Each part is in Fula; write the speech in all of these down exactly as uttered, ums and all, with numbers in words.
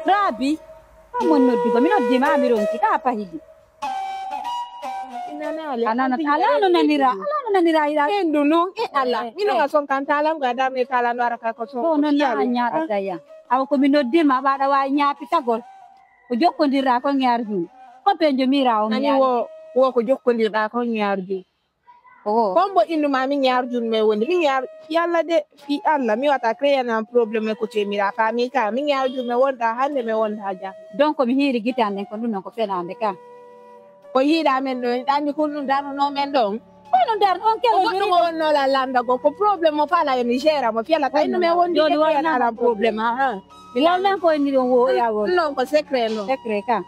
Rabi, a mon noddugo, mi noddi ma, mi ronki, ka pahidi. Inanaale, a nana, anti ala no nanira, ala no nanira, ira. Endu non, e ala. Eh, eh, mino eh. Nga son kan talan go adam e talan wara ka ko so. Ko non na nyaata ya. Aw ko mi noddi ma, baɗa wa nyaapitagol. Ko jokkondirɗa ko nge arjun. Ko ɓe jomirawo mi. Ani wo, wo ko jokkondirɗa ko nge arjun. Ko wo. Kombo indu ma mi nge arjun me woni. Mi nge ar-, fi Allah de, fi Allah. Mi wata créer nan problème ko temira famille ka. Mi nge arjun me wonda hande me wonda ja. Donc mi hiiri gitande ko ɗum non ko fenande ka. Ko hiiɗa men ɗo, en ɗanni ko ɗum darnuno men ɗon. Ko ɗum darno on kelo. Ko ɗum wonno la landa go, ko problème mo fala e mi gère mo, fi Allah tawi no me wondi. Joni wala nan problème, ha. Wala nan ko ni ɗon wo ya wo. Non ko secret no. Secret ka.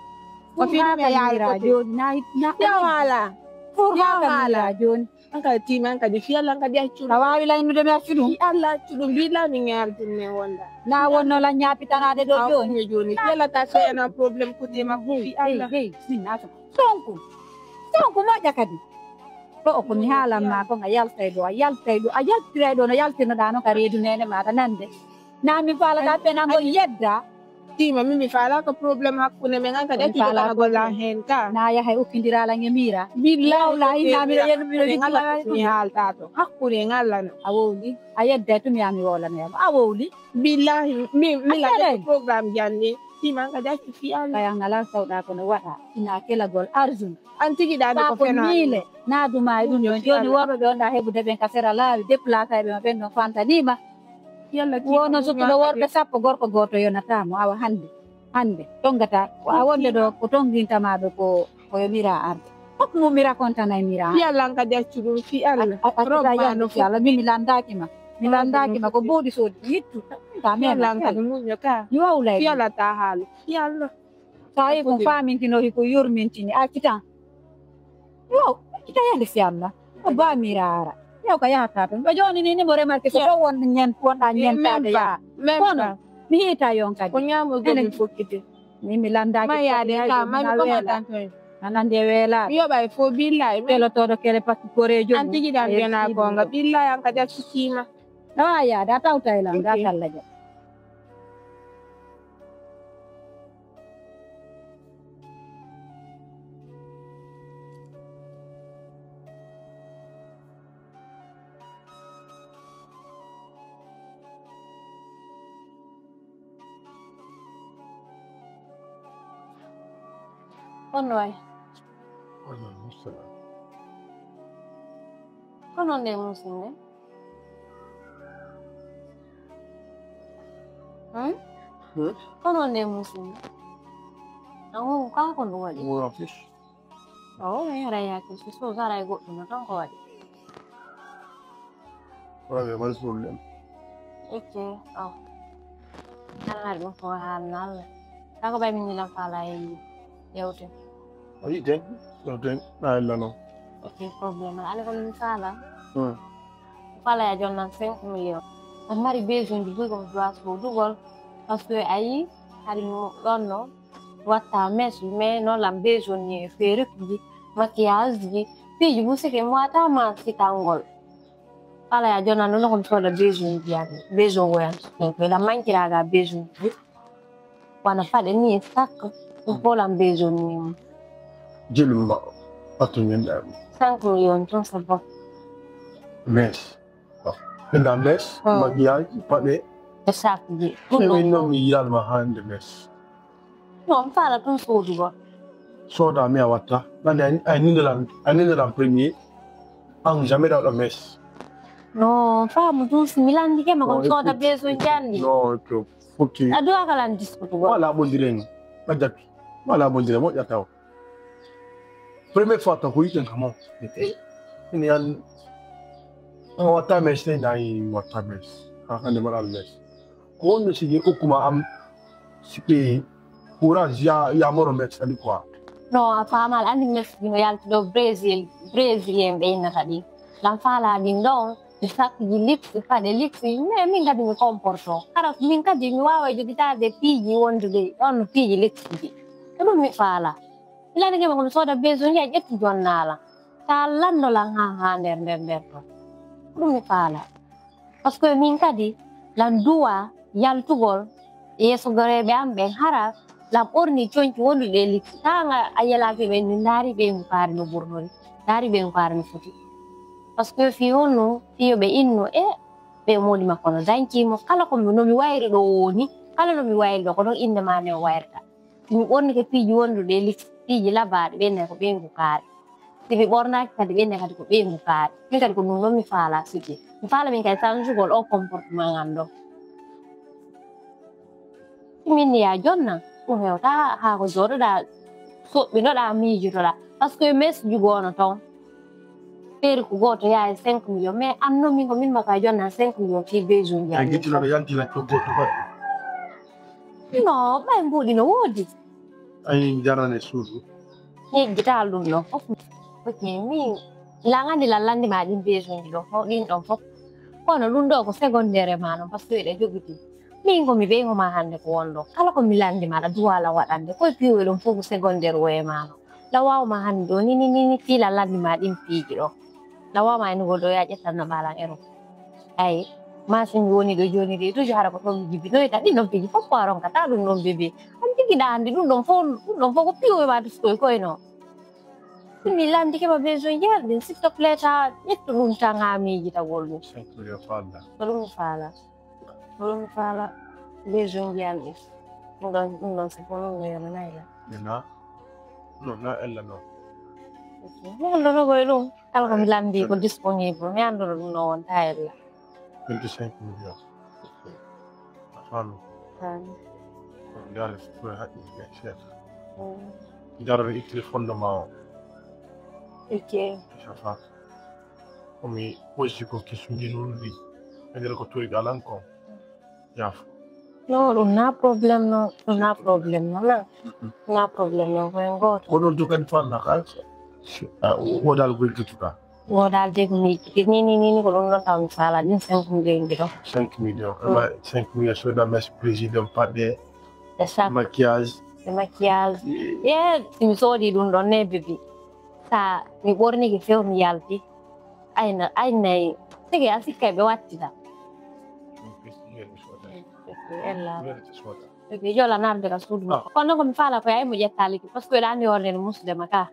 Ko fi me ya ko joni na na. Ya wala. Pour ya wala joni. An kadi tima, an kadi fi Allah, an kadi accu ɗum. A waawi laynude mi accu ɗum? Fi Allah accu ɗum, mbiɗa mi ŋeartin men wonda. Na wonno la ñaapitanaade ɗo jooni. Jooni, jooni. Fi Allah ta so ena problème côté makko, fi Allah. Hey, hey, min naata. Sonko. Sonko moƴƴa kadi. Ko o ko mi haalan ma ko nga yaltay ɗo, a yaltay ɗo, a yaltiray ɗo no yaltinoɗaa no ka reedu neene maaɗa nande. Na min faalata penango yedda. Tima min mi faala ko problème hakkunde men an kadi accu ɗo kana golla hen ka. Na yahay ukkindirala nge mira. Billahi wallahi na mi yenu mi ngala mi haalta to. Hakkunde ngala no. A wowli. A yedda to mi ami wala ne. A wowli. Billahi mi mi la programme janni. Tima an kadi accu fi Allah. Kaya ngala sawda ko no wada. Ina kelagol arjun. An tigi ɗa ko fena. Mile na duma e ɗum ɗon joni worɓe ɓe wonɗa heɓude ɓen ka sera laawi déplacé ɓe ma ɓen ɗon fantanima. Wono suttuɗo worɓe sappo gorko goto yonatamo awa hande hande tongata ko a wonde ɗo ko tongintamaɓe ko ko yo mira arde hok mum mira kontanay mira fi Allah kadi accu ɗum fi Allah robbano fi Allah min mi landaki ma mi landaki ma ko mbuɗi sodi yittu ta men Allah kadi muño ka mi wawlay fi Allah ta haali fi Allah. Tawi ko famintinohi ko yurmintini accitan. Yo kita yande si Allah. Ko bamiraara. Yo ka yahata ton. Ɓe joni ni ni mo remarque ko ɗo won ñen wonɗa ñentade ya. Kono mi hiita yon kadi. Ko ñamo gomi fokkite. Ni mi landaki. Ma yaade ka ma mi komata ton. Anande wela. Mi yoɓay fo billahi. Kelo todo kele pakki korejo. An tigi dan bena gonga billahi an kadi a sisima. Awa yaade a tawta ilanga kalla ja. Kono waay. Kono nde musidɓe. Hmm? Hmm? Kono nde musidɓe. An won kanko ndu waɗi. Wuro fis. O mi ara yaake so so gara e goɗɗum no tan ko waɗi. Wala ɓe mari problème. Ok, aw. An hari ɗum ko haalna Allah. Kako ɓay min nilan faala e yewte. O yi'ten, yewten, na illa non. Ok, problème. Ala ko min faala. Hmm. Faala ya jonnan cinq millions. On mari besoin du buy comme droit so dugol. Parce que ayi, hari mo ɗon no. Watta mes, mais non la besoin ni feere kuji, maquillage ji, piiji bu sike mo ata ma sitangol. Ala ya jona non ko soda besoin ji yani, besoin wo yani. Donc la mankira ga besoin ji. Wana fade ni sak, ko la besoin ni. Jilma, patu nyenda. Cinq millions ton c'est bon. Mes. Enda mes, maquillage, paɗe. E sakuji. Ɗum ɗon non mi yiyalma hande mes. Non, mi faala ɗum soodugol. Sooda mi a watta. Nande ay nindalan, ay nindalan premier. An jamais ɗa waɗa mes. Non, faamu ɗum si mi landike ma kon sooda besoin jandi. Non, to fokki. A duwa kala diskutugol. Wala ɓondiren. A jatti. Wala ɓondiren moƴƴata o. Première fois tan ko yiten kam on. Ini an an watta mes ten da yi watta mes ha hande mbaɗal mes ko wonno sigi okkuma am siɓe courage ya ya moro mes kadi quoi. Non a famal andi mes no yalti ɗo brésil brésilien ɓe innata ɗi lan fala ɗin ɗon ɓe sakkuji lipsi paɗe lipsi mais min kadi mi comporto kara min kadi mi wawa jogitade piiji wondude ɗon no piiji lipsiji ko ɗum mi fala. Ilanike ma komi sooda besoin ji a ƴetti jonnaala ta lanno lan ha ha nder nder nder to ɗum mi faala. Parce que min kadi lan duwa yaltugol Yeeso goreeɓe am ɓen, hara lan ɓorni conci wonduɗi e litti. Taanga a yelaaki ɓen, ni ndaari ɓeyngu kaari no ɓurnori, ndaari ɓeyngu kaari no foti. Parce que fii honno, fii yo ɓe inno, e ɓe moodi makko no danci mo. Kala ko mi, no mi wayri ɗo woni, kala no mi wayri ɗo, ko ɗon innde maa nde o wayrata. Si mi ɓornike piiji wonduɗi e litti, piiji labaaɗi, ɓen ne ko ɓeyngu kaari. Si mi ɓornaaki kadi, ɓen ne kadi ko ɓeyngu kaari. Min kadi ko ɗum ɗon mi faalaa, siki. Mi faala min kadi sanjugol o comportement ngal ɗon. Min ni yaa jonna, ɗum hewta haa ko jooɗoɗaa, soɓɓinoɗaa, miijotoɗaa. Parce que mes jugoono toon. Feeri ko gooto yaa e cinq millions, mais an non min ko min maka jonna cinq millions fii besoin. Ay, gittinoɗo yanti na coggo to baɗi. No, ɓay mbuuɗi no woodi. Ay, jarane suudu. Yejjital ɗum ɗon fof. Ok, min, lan anndi lan lanndi ma ɗin besoin ɗi ɗon, ho-, ɗin ɗon fof. Kono ɗum ɗo ko secondaire ma non, parce que eɗe jogiti. Min ko mi ɓeygo ma hannde ko won ɗo. Kala ko mi lanndi ma, ɗa duwa lan waɗande. Koye piiwe ɗum fof ko secondaire woye ma non. Ɗa waawa ma hannde ɗo, ni, ni, ni, ni, fii lan lanndi ma ɗin piiji ɗo. Ɗa waawa ma ene goɗɗo ya ƴettan no ɓalan ero. Ay, masin woni ɗo jooni de, toujours hara ko ɗon mi jibinoyta. Ɗin ɗon piiji fof ko a ronkata ɗum ɗon bébé. An tigi ɗa anndi ɗum ɗon fof, ɗum ɗon fof ko piiwe ma dustoy koye non. Ɗum mi lanndike ma besoin jeer ɗin, s'il te plaît, ta ƴettu ɗum tan haa miijitagol ɗum. Cinq millions faalɗa. Ko ɗum mi faala. Ko ɗum mi faala besoin jeer ɗin. Ɗum ɗon, ɗum ɗon c'est bon, ɗum ɗon yonanayi la. Maintenant, non, na ella non. Ok. Mi anndono koye ɗum. Kala ko mi lanndi ko disponible. Mi anndono ɗum no wonta ella. Vingt-cinq millions. A faami? Faami. Ndaare fof haɗi ɓe seeɗa. Mm. Ndaare ittiri fondement o. Ok. Safa. Ko mi ɓoysi ko kesuji nun ɗi. E nder ko toyɗo alan ko. Yaafo. No, ɗum na problème no, ɗum na problème no, na. Mhm. Na problème no, ko en gooto. Ko ɗon to kadi fanna ka. Ah, woodal goygituɗa. Woodal de ko miijiti. Ni, ni, ni, ni, ko ɗum ɗon taw mi faala ɗin cinq millions ɗi ɗo. Cinq millions. Mm. Ema cinq millions soda mes président paɗɗe. E sac. Maquillage. E maquillage. Ye, si mi soodi ɗum ɗon ne, bébé. Sa mi ɓornike few mi yalti. Ayna, aynayi. Tigi a sikkay ɓe wattita. Ella. Ɓe jola narde ka suudu makko. Ah. Kono ko mi faala ko yayi mo ƴetta liɗɗi, parce que ɗa anndi hoore nden musde ma ka.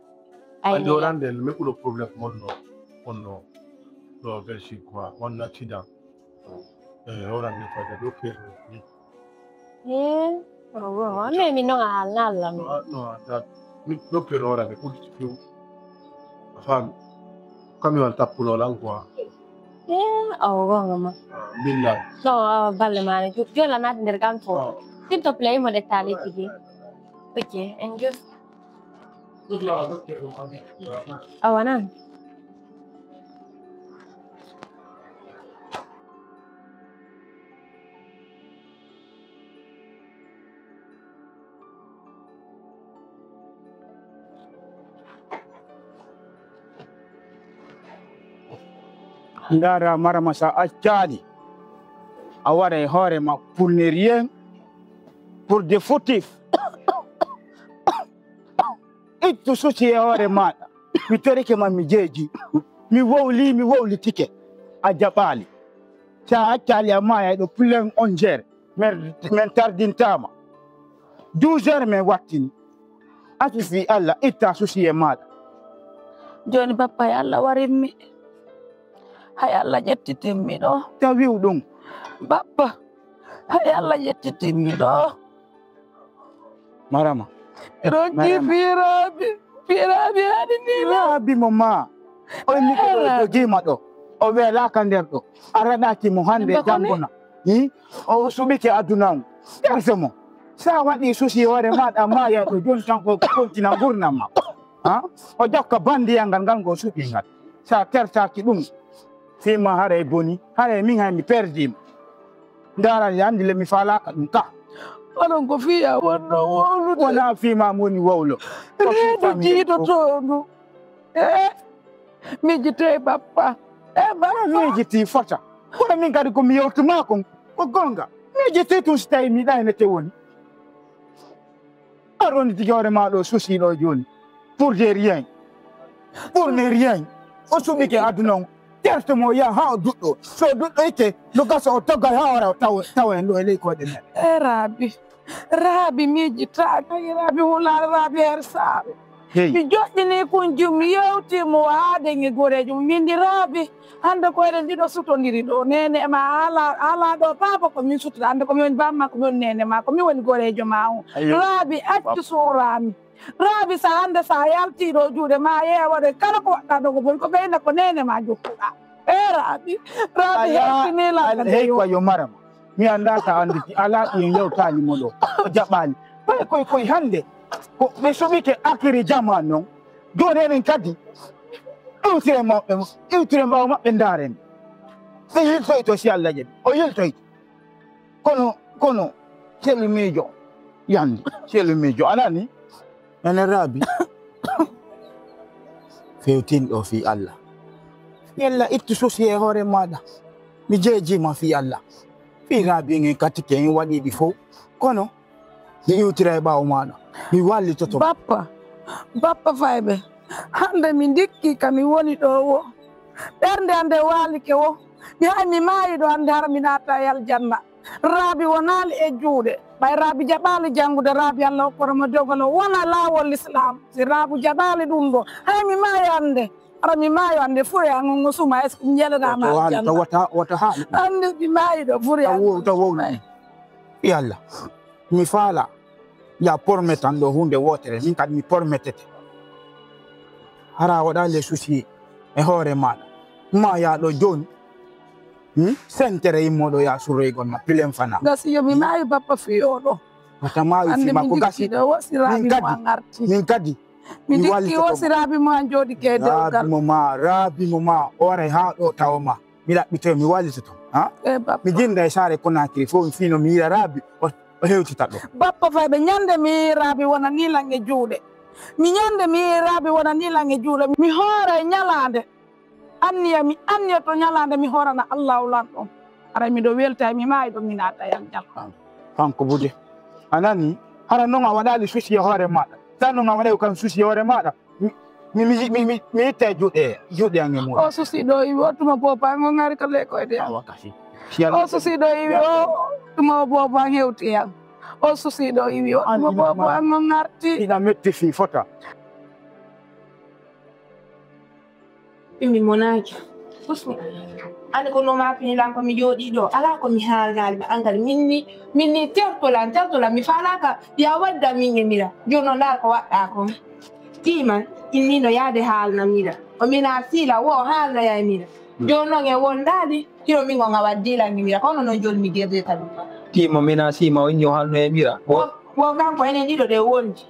Ay, anndi hoore nden, mais ko ɗo problème wonno, wonno ɗo Belgique quoi, wonno accident. Eh, hoore nden fayda ɗo feere. Eh, oh, oh, mais mi non a haalna Alla non. Ah, non, ah, that, mi ɗo feere hoore nden, ko ɗi few. A faami? Camion tappuno lan quoi. Eh, awa gonga ma. Billahi. So, awa balle ma ne. Jo-, jola naati nder kam fo. Ah. S'il te plaît, mo de tali tigi. Ok, and just. Awa nan. Ndara Marama, sa accali, a wara e hoore ma pour ne rien, pour des fautifs. Ittu suci e hoore maɗa. Mi torike ma, mi jeeji. Mi wowli, mi wowlitike. A jaɓali. Sa accali a maya ɗo plein onze heures. Min, min tardintama. Douze heures min wattini. Asi fi Allah, itta susi e maɗa. Joni bappa, hay Allah warimmi. Hay Allah ƴettitimmi ɗo. Ta wiw ɗum. Bappa, hay Allah ƴettitimmi ɗo. Marama. Rokki Marama. Piiraaɓe, piiraaɓe haɗi ni. Piiraaɓe mo ma. O inni ko ɗo, o jogiima ɗo. O weelaaka nder ɗo. A raɗaaki mo hannde, janngo na. Hi? O suɓike aduna on. Terse mo. Sa waɗi susi hoore maɗa, ma ya ɗo, joni tan ko kontina ngurnam ma. Ha? O jokka bandiyal ngal, ngal ngo suɓi ngal. Sa tertaaki ɗum, fima haray boni, haray min hay mi perdi mo. Ndara, ya anndi le mi faalaaka ɗum ka. Onon ko fiya wonno wowlude. Wona fima woni wowlo. Ko reedu jiidotoondu. Eh, miijitee bappa. Eh, bappa. Miijiti fota. Kono min kadi ko mi yewtuma kon, ko gonga. Miijiti tun si tawi mi ɗaynete woni. Aɗa wondi tigi hoore ma ɗo, susi ɗo joni. Pour de rien. Pour ne rien. O suɓike aduna on. terto mo, yaha haa o duɗɗo. So o duɗɗoyke, no gasa o dogga haa wara o tawa, tawa en ɗo e ley koyɗe men. E Raabi. Raabi miijitaaki. Raabi hulaani, Raabi hersaani. Hey. Mi joɗɗini kunji, mi yewti mo haa dengi goreejo. Min ndi Raabi, hannde ko eɗen ɗiɗo sutondiri ɗo. Neene e ma ala, ala ɗo baaba ko min sutoda. Hannde ko min woni baaba ma, ko min woni neene ma, ko min woni goreejo ma on. Ayo. Raabi, accu Bab- suurami. Raabi, sa hannde sa yalti ɗo juuɗe ma yeewa ɗo, kala ko waɗɗa ɗo ko boni, ko ɓeyna ko neene ma jokkuɗa. E Raabi, Raabi, aya, hertini lan. Hey, ko yo marama. Mi anndaa ka anndi, alaa ɗum yewtaani mo ɗo. O jaɓaani. Koy, koy, koy hannde. Ko ɓe suɓike akiri jamaa noon. Jooni enen kadi, iwtire maɓɓe, iwtire ɓaawo maɓɓe ndaaren. Ɓe yiltoyto si Allah jaɓi. O yiltoyto. Kono, kono, selu miijo. Yandi, selu miijo. A nani? Nana Raabi. Fewtin ɗo fii Allah. Yalla ittu susi e hoore maaɗa. Mi jeejiima fii Allah. Fii Raabi en en kattike en waɗi ɗi fof. Kono, mi iwtira e ɓaawo maaɗa. Mi wallitoto. Bappa, bappa fayɓe. Hannde mi ndikki ka mi woni ɗo wo. Ɓernde an nde waalike wo. Mi hay mi maayi ɗo hannde hara mi naata e aljanna. Raabi wonaali e juuɗe. Ɓay Raabi jaɓaali janngude, Raabi Allah hokkoro mo dewgal o wona laawol Lislaam. Si Raabu jaɓaali ɗum ɗo, hay mi maayo annde. Hara mi maayo annde, fure an on o suma, est-ce que mi yelanaa ma aljanna? Wata, wata haali. Annde mi maayi ɗo, fure an on o suma. Yalla. Mi faala. Ya pormetan ɗo huunde wootere, min kadi mi pormetete. Hara a waɗaali e susi e hoore maaɗa. Ma ya ɗo jooni. Hmm? Sentere immoɗo ya surroygol ma, pilen fana. Gasi yo mi maayi bappa fii oɗo. Wata maayi fii ma ko gasi. Min kadi, min kadi. Mi dikki o si Raabi mo an jooɗi ke dewgal. Raabi mo ma, Raabi mo ma, o waray haa ɗo tawa ma. Mi ɗaɓɓitoyo, mi wallitoto. Ha? E bappa. Mi jinda e saare Konakiri fof, fii no mi yiɗa Raabi, o, o hewtita ɗo. Bappa fayɓe, ñande mi Raabi wona ni lan e juuɗe. Mi ñande mi Raabi wona ni lan e juuɗe. Mi hoora e ñalaande. Anniya mi anniya to ñalaande mi horana Allahu lanɗo. Aray miɗo welta, mi maayi ɗo mi naata e aljanna. Kanko Bude. A nani? Hara non a waɗaali susi e hoore maaɗa. Tan non a waɗay kan susi e hoore maaɗa. Mi, mi, mi, mi, mi, mi itta e juuɗe, juuɗe an e muuɗum. O susi ɗo iwi o tuma boobo an on ari ka lekkoyde an. Awa kasi. Si Allah o susi ɗo iwi o tuma o boobo an hewti an. O susi ɗo iwi o tuma boobo an on arti. Ina metti fii fota. Ɓe mi monaaki. Usni. Ani ko no ma fini lan ko mi jooɗii ɗo. Alaa ko mi haalnaali ɓe an kadi. Min ni, min ni terto lan, terto lan. Mi faalaaka ya wadda min e Mira. Jooni o ndaar ko waɗɗaa kon. Tiiman, inni no yaade haalna Mira. O mina siila wo o haalnoya e Mira. Jooni non en wondaali. Hiro min on a waddi lan e Mira. Kono non jooni mi gerde tan. Tiima mina siima o inni o haalnoya e Mira. Wo, wo kanko enen ɗiɗo ɗe wondi.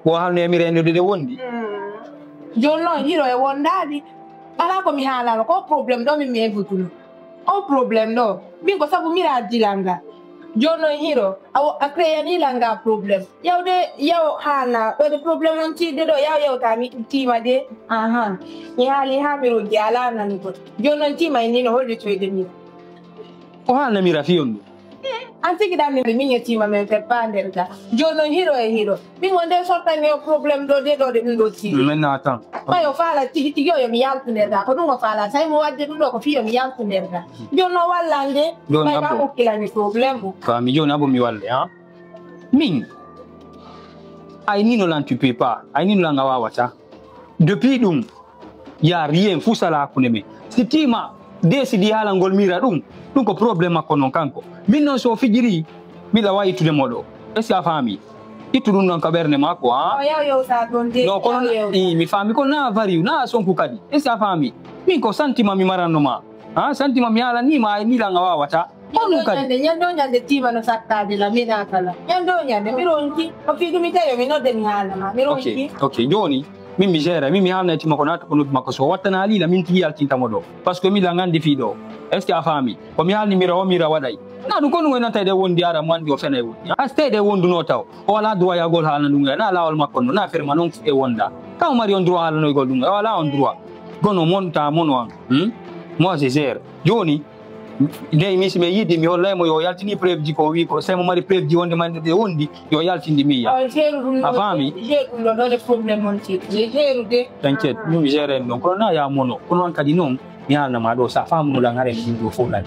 Wo haalno e Mira en ɗo ɗe wondi. Mm. Jooni noon hiro e wondaani. Alaa ko mi haalano, ko problème ɗo min mi invituno. O problème ɗo. Min ko sabu Mira dilal ngal. Jooni noon hiro, a wo-, a créanilal ngal problème. Yawde, yaw haalna, ɗo de problème on tiiɗde ɗo, yaw yewta mi tiima de. Ahan. Mi haali haa mi roggi, alaa nanugol. Jooni noon tiima en ni no hollitoyde min. Ko haalna Mira fii on ɗum? An tigi ɗan min, min yettiima men feppa nder ga. Jooni noon hiro e hiro. Min wonde sortanmi o problème ɗo de ɗo de ɗum ɗo tigi. Maintenant, attends. Ɓay o faala tigi tigi o yo mi yaltu nder ga. Ko ɗum o faala. Tawi mo wadde ɗum ɗo ko fii yo mi yaltu nder ga. Jooni noon wallande. Jooni ɓay ka abbo. Ukkilani problème o. Faami jooni abbo mi walle, ha? Min. Ay nino lan tu peux pas. Ay nino lan a waawata. Depuis ɗum, y a rien, fuu salaa hakkunde men. Si tiima, décidi haalangol Mira ɗum, ɗum ko problème makko noon kanko. Min noon so o fijiri, miɗa waawi ittude mo ɗo. Est-ce que a faami? Ittu ɗum noon ka ɓernde makko, ha? O yaw yewta ɗon de. Non, kono yaw na, yewta. Ii, mi faami, kono na a variyu, na a sonku kadi. Est-ce que a faami? Min ko santima mi maranno ma. Ha? Santima mi haalanii ma, ay ni lan a waawata. Ko ɗum kadi. Ñande, ñande o ñande tiima no sakkaade la, mi naata la. Ñande o ñande, mi ronki. O fii ɗum mi tawi, mi nodde mi haalna ma, mi ronki. Ok, ok, jooni. Min mi gère, min mi haalna e tiima ko naata ko noppi makko. So wattanaali la, min tigi yaltinta mo ɗo. Parce que miɗa nganndi fii ɗo. Est-ce que a faami? Ko mi haalni Mira o, Mira waɗay. Na ɗum ko ɗum wonanta e ɗe wondi ara mo anndi o fena e wondi. As tey ɗe wonduno taw. O alaa droit yahgol haalna ɗum e. Na laawol makko no, na ferma noon e wonda. Ka o mari on droit haalanoygol ɗum e. O alaa on droit. Kono mon ta mon o an. Hmm? Moi, je gère. Jooni, dey mi si mi yiɗi, mi hollay mo yo yaltini preuve ji ko o wi ko. Sey mo mari preuve ji wonde mande ɗe wondi, yo yaltindi mi yiya. A faami? Jeeru ɗum ɗo, ɗo de problème on tigi. Jeeru de. T'inquiète, min mi gère en ɗon. Kono na ya mono. Kono an kadi noon, Mi haalna ma ɗo, sa faamuno lan hare min ɗo fof lan.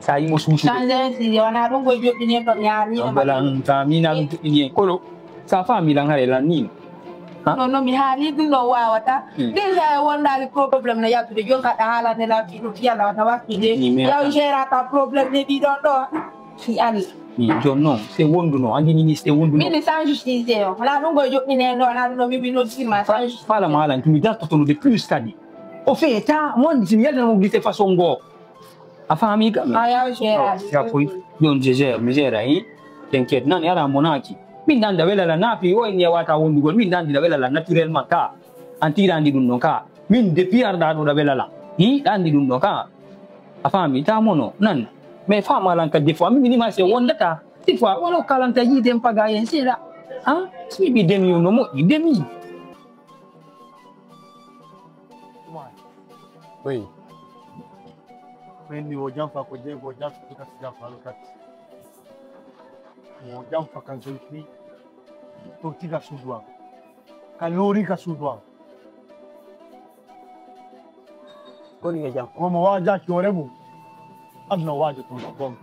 Sa yimo suusude. Changé si wona ɗum ko joɗɗini en ɗo mi haalnino. Ɗon ɓe lan, sa mina ɗum joɗɗini en. Kono sa faami lan hare lan nino. Ha? Non, non, mi haali ɗum ɗo wawata. Hmm. Déjà e wondaali problème no yaltude. Jon kaɗa haalande lan ɗum fiyala wata waktude. Ni, mais yaw attends. Gérata problème ne ɗi ɗon ɗo. Si Allah. Ni, jon non, se wonduno, andi ni, ni se wonduno. Min sans justice o. Wala ɗum ko joɗɗini en ɗo, wala ɗum ɗo mi ɓino sima sans justice. Fala malan, tumi dartotono de plus kadi. O fait, ta, mon, si mi yaltana mo gite façon go. A faami kam? A yaw gérade. Oh, ya koy. Jon je gère, mi gère, hein. T'inquiète, nan yara monaki. Min dan da wela la napi, o ni wata wondugol, min dan da wela la naturellement ka. Antirandi ɗum ɗon ka. Min depuis arda ɗo da wela la. Hi, dan di ɗum ɗon ka. A faami, ta mono, nan. Mais faama lan ka des fois, min ni ma se wondata. Des fois, wala kalanta yi dem paga yen sera. Hein? Si mi demi no mo, demi. Oui. Quindi o jamfa ko je, o jamfa ko tati, jamfa lo tati. O jamfa kan so fi to tiga sudwa. Ka lori ka sudwa. Koni e jam. Ko mo waja ki ore mu. Adna waja to ko.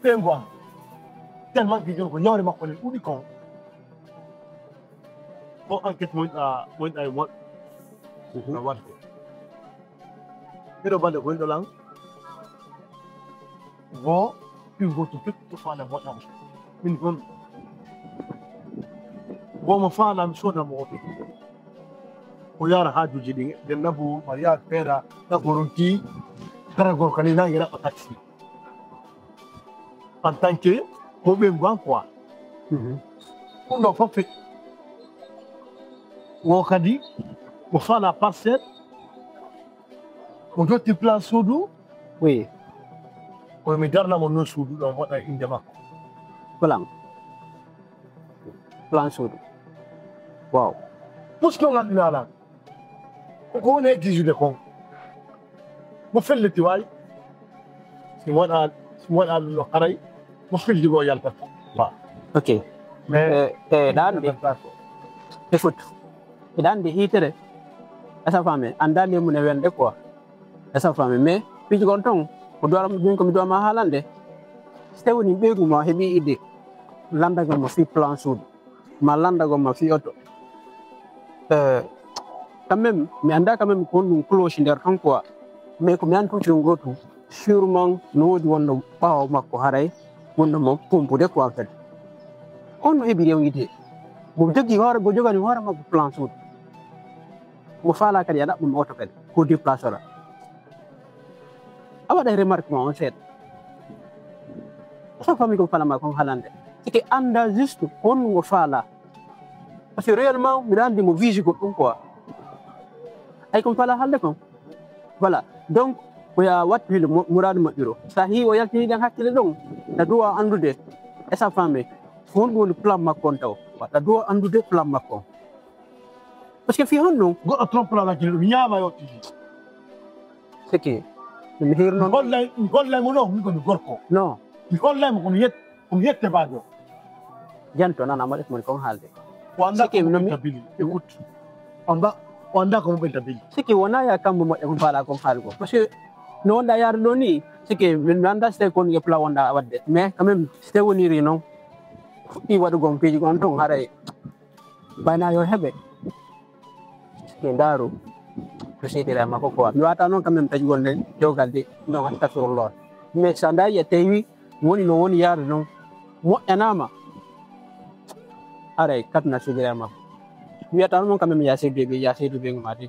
Pengwa. Tellement que yo ko yore makko ne ɗuɗi kon. Ko enquête mo, ah, mo, ay mo. Mhm. Na waɗde. Miɗo bande ko winɗo lan. Wo, ɗum goto fetto faala moƴƴam. Min kon. Wo mo faala mi soda mo oto. Ko yara haajuji ɗin. Den nabu, mariya, feera, na goronti, dara gorko ni nangi raɓa taxi. En tant que ko ɓe mban quoi. Mhm. Ɗum ɗo fof feƴƴi. Wo kadi mo faala parcelle, mo jotti plan suudu. Oui. Kono mi darna mo noon suudu ɗo waɗa innde makko. Plan. Plan suudu. Waaw. Pusko ngal ɗinaala. Ko ko woni e dix-huit kon. Mo felliti waay. Si waɗa, si waɗa ɗum ɗo haray, mo felliti ko yaltata. Waaw. Ok. Mais eh, eh, ɗan de. E fotu. E ɗan de hitere. Asa fame. Andani mun e wende quoi. Asa fame. Mais, piji gon ton. Ko duwara ɗum ko mi duwama haalande. Si tawi woni ɓeygu ma heɓi idée. Landagol mo fii plan suudu. Ma landagol ma fii oto. Eh, quand même, mi anndaa quand même ko honɗum cloche nder ton quoi. Mais ko mi anndi tun gootu, sûrement no woodi wonɗo ɓaawo makko haray, wonɗo mo pompude quoi kadi. On no heɓi rewide. Mo jogi hoore, mo jogani hoore makko plan suudu. Mo faalaa kadi a ɗaɓɓum oto kadi, ko déplacera. A waɗay remarque ma on seeɗa. Sa fami ko falama kon halande. Sike anda juste honɗum o faala. Parce que réellement, mbiɗa anndi mo visi goɗɗum quoi. Ay kon faala haalde kon. Voilà. Donc, ko ya wattu wilo mo-, muraadu moƴƴiro. Sa hi o yaltini ɗen hakkille ɗon, na duwa anndude. E sa fami. Ko honɗum woni plan makko on taw. Waɗa duwa anndude plan makko on. Parce que fii honɗum? Goɗɗo trompe la hakkille ɗum ñaama yo tigi. Siki. Mi hirno. Mi hollay, mi hollay mo non, min ko mi gorko. Non. Mi hollay mo ko mi yet-, ko mi yette baajo. Janto nana mo ɗef mon kon haalde. O anndaa ko mo ɓenta bili. Écoute. O anndaa, o anndaa ko mo ɓenta bili. Siki wona ya kambo moƴƴa kon faala kon haalgo. Parce que no wonɗa yaade ɗo ni, siki min mi anndaa si tawi kon ye plan wonɗa waɗde. Mais quand même, si tawi woniri non, fuɗɗi waɗugol piiji gon ton haray. Bayna yo heɓe. Ke ndaaru. Ko seedira makko quoi. Mi wata noon quand même taƴugol nden jowgal de. Non, astafirullah. Mais sa ndaari a tawi woni no woni yaade noon. Moƴƴanaama. Haray katna seedira makko. Mi wiyata noon quand même ya seedu ɓe, ya seedu ɓe ngoma de.